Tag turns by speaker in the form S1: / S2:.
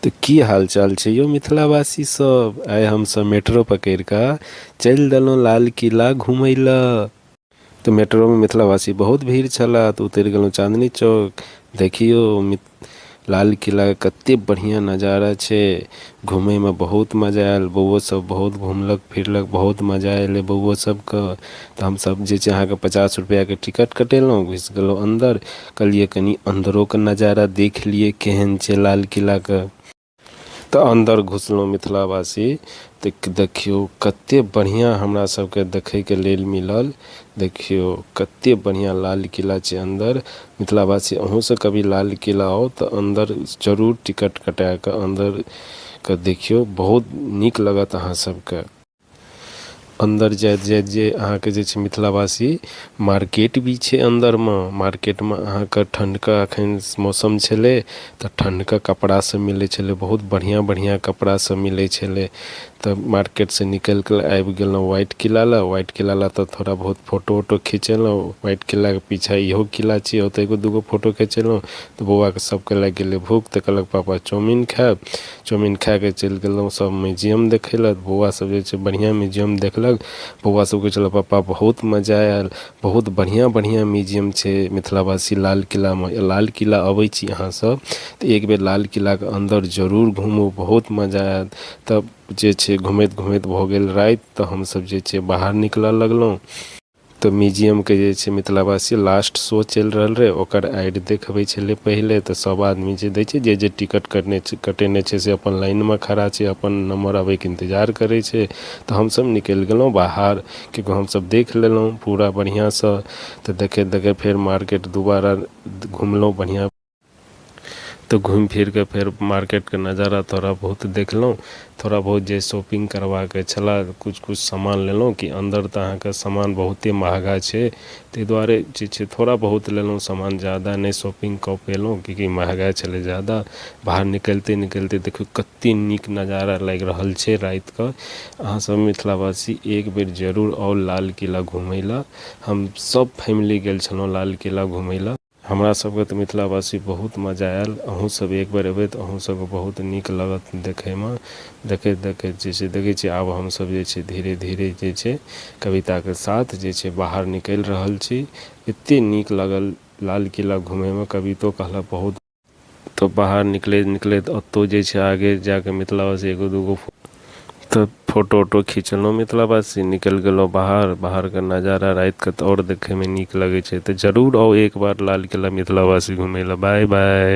S1: तऽ की हाल चाल छै यौ मिथिलावासी सब। आइ हमसब मेट्रो पकड़ि कऽ चलि देलहुँ लाल किला घुमै लए। तऽ मेट्रोमे मिथिलावासी बहुत भीड़ छलए तऽ उतरि गेलहुँ चाँदनी चौक। देखियौ लाल किलाके कते बढ़िआँ नजारा छै। घुमैमे बहुत मजा आयल, बौओ सब बहुत घुमलक फिरलक, बहुत मजा अयलै बौओ सबके। तऽ हमसब जे छै अहाँके 50 रुपैआके टिकट कटेलहुँ, घुसि गेलहुँ अन्दर। कहलियै कनि अन्दरोके नजारा देख लियै केहन छै लाल किलाके। तऽ अन्दर घुसलहुँ मिथिलावासी तऽ देखियौ कते बढ़िआँ हमरा सबके देखैके लेल मिलल। देखियौ कते बढ़िआँ लाल किला छै अन्दर। मिथिलावासी अहूँ सब कभी लाल किला आउ तऽ अन्दर जरूर टिकट कटाके अन्दरके देखियौ, बहुत नीक लागत अहाँ सबके। अन्दर जाइत जाइत जे अहाँके जे छै मिथिलावासी मार्केट भी छै अन्दरमे। मार्केटमे अहाँके ठण्डके एखन मौसम छलै तऽ ठण्डके कपड़ा सब मिलै छलै, बहुत बढ़िआँ बढ़िआँ कपड़ा सब मिलै छलै। तऽ मार्केटसँ निकलिके आबि गेलहुँ व्हाइट किला लग। व्हाइट किला लग तऽ थोड़ा बहुत फोटो वोटो खिचेलहुँ। व्हाइट किलाके पीछा इहो किला छै, ओतऽ एगो दूगो फोटो खिचेलहुँ। तऽ बौआके सबके लागि गेलै भूख तऽ कहलक पापा चाउमीन खायब। चाउमीन खाके चलि गेलहुँ सब म्यूजियम देखै लए। बौआ सब जे छै बढ़िआँ म्यूजियम देखलक। बौआ सब कहै छलै पप्पा बहुत मजा आयल, बहुत बढ़िआँ बढ़िआँ म्यूजियम छै मिथिलावासी लाल किलामे। लाल किला अबै छी अहाँ सब तऽ एक बेर लाल किलाके अन्दर जरूर घुमू, बहुत मजा आयत। तब जे छै घुमैत घुमैत भऽ गेल राति तऽ हमसब जे छै बाहर निकलऽ लगलहुँ। तऽ म्यूजियमके जे छै मिथिलावासी लास्ट शो चलि रहल रहै, ओकर एड देखबै छलै पहिले। तऽ सब आदमी जे दै छै जे जे टिकट कटने छै कटेने छै से अपन लाइनमे खड़ा छै, अपन नम्बर अबैके इन्तजार करै छै। तऽ हमसब निकलि गेलहुँ बाहर किएकि हमसब देख लेलहुँ पूरा बढ़िआँसँ। तऽ देखैत देखैत फेर मार्केट दुबारा घुमलहुँ बढ़िआँ। तऽ घुमि फिरके फेर मार्केटके नजारा थोड़ा बहुत देखलहुँ। थोड़ा बहुत जे शॉपिंग करबाके छलऽ किछु किछु सामान लेलहुँ कि अन्दर तऽ अहाँके सामान बहुते महगा छै, ताहि दुआरे जे छै थोड़ा बहुत लेलहुँ सामान, जादा नहि शॉपिंग कऽ पेलहुँ किएकि महगा छलै जादा। बाहर निकलिते निकलिते देखियौ कते नीक नजारा लागि रहल छै रातिके। अहाँ सब मिथिलावासी एक बेर जरूर आउ लाल किला घुमै लए। हम सब फैमिली गेल छलहुँ लाल किला घुमै लए। हमरा सबके तऽ मिथिलावासी बहुत मजा आयल। अहूँ सब एक बेर एबै तऽ अहूँ सबके बहुत नीक लागत देखैमे। देखैत देखैत जे छै देखै छियै आब हमसब जे छै धीरे धीरे जे छै कविताके साथ जे छै बाहर निकलि रहल छी। एते नीक लागल लाल किला घुमैमे, कवितो कहलक बहुत। तऽ बाहर निकलैत निकलैत ओतौ जे छै आगे जाके मिथिलावासी एगो दूगो तऽ फोटो उटो खिचलहुँ मिथिलावासी, निकलि गेलहुँ बाहर। बाहरके नजारा रातिके तऽ आओर देखैमे नीक लगै छै। तऽ जरूर आउ एक बार लाल किला मिथिलावासी घुमै लए। Bye bye.